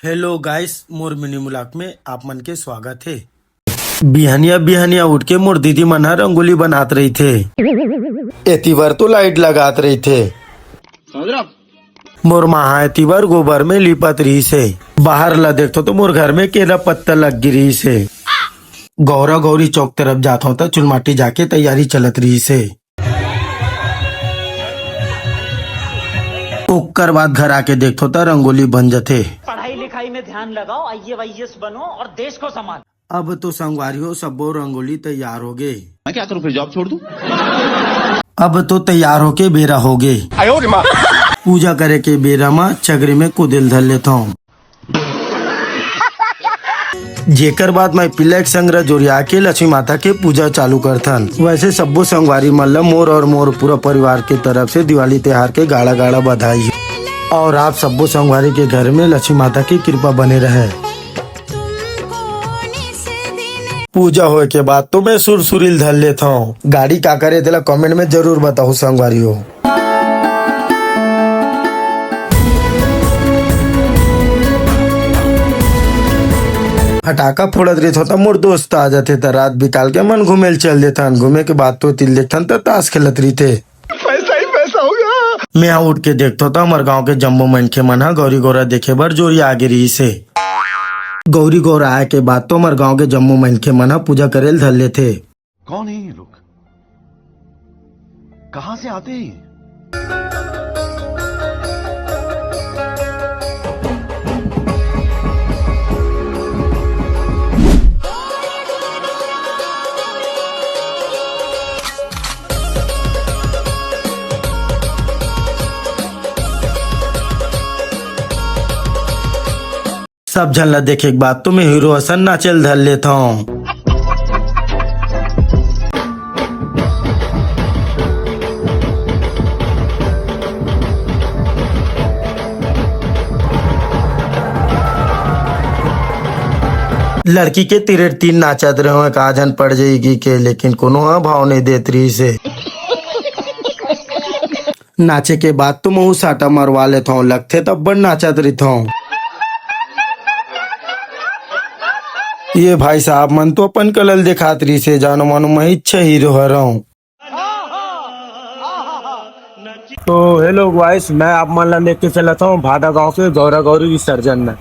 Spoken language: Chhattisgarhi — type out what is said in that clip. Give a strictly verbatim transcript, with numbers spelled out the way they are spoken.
Hello guys, मोर मिनी मुलाक में आप मन के स्वागत हे। बिहनिया बिहनिया उठ के मोर दीदी मन ह रंगोली बनात रहिथे। एती बर तो लाइट लगात रहिथे। मोर माँ ह एती बर गोबर में लिपत रहिस हे। बाहर ला देखथों तो मोर घर में केरा पत्ता लग गे रहिस हे। गौरा गौरी चौक तरफ जाथों त चुलमाटी जाके तैयारी चलत रहिस हे। ओकर बाद घर आके देखथों त रंगोली बन जथे। पढ़ाई लिखाई में ध्यान लगाओ, आईएएस बनो और देश को संभालो। अब तो संगवारी हो, सब्बो रंगोली तैयार हो गे। मैं क्या करूं, फिर जॉब छोड़ दूं? अब तो तैयार होके बेरा हो गे। पूजा करे के बेरा म चगरी में कुदेल धर लेथों। जेकर बाद मैं पिल्ला के संग रजोरिया के लक्ष्मी माता के पूजा चालू करथन। वैसे सब्बो संगवारी मन ल मोर और मोर पूरा परिवार के तरफ से दिवाली त्योहार के गाड़ा गाड़ा बधाई। और आप सब्बो संगवारी के घर में लक्ष्मी माता की कृपा बने रहे। पूजा होए के बाद तो मैं सुरसुरी ल धर लेथों। गाड़ी का करे तेला कमेंट में जरूर बताहू संगवारी हो। फटाका फोड़त रहिथों त मोर दोस्त आ जाथे त रात बिकाल के मन घूमे ल चल देथन। घूमे के बाद तो तिल देखथन त ताश खेलत रहिथे। पैसा ही पैसा होगा। मैं उठ के देखथों त हमर गांव के जम्मो मनखे मन ह गौरी गौरा देखे बर जोरिया आगे रहिस हे। गौरी गौरा आए के बाद तो हमर गांव के जम्मो मनखे मन ह पूजा करे ल धर लेथे। कौन है ये लोग? कहां से आते हैं ये? सब झन ला देखे के बाद तो मैं हीरो असन नाचे ल धर लेथों। लड़की के तीरेर तीर नाचत रहे, का झन पड़ जाएगी के, लेकिन कोनो ह भाव नहीं देत रहिस हे। नाचे के बाद तो महू साटा मरवा लेथों, लगथे तब बड़ नाचत रहिथों। ये भाई साहब मन तो अपन कला ल देखात रहिस हे, जानो मानो मैं इच्छा हीरो हरंव। तो हेलो गाइस, मैं आप मन ला लेके चलत हूँ भादा गांव के गौरा गौरी विसर्जन में।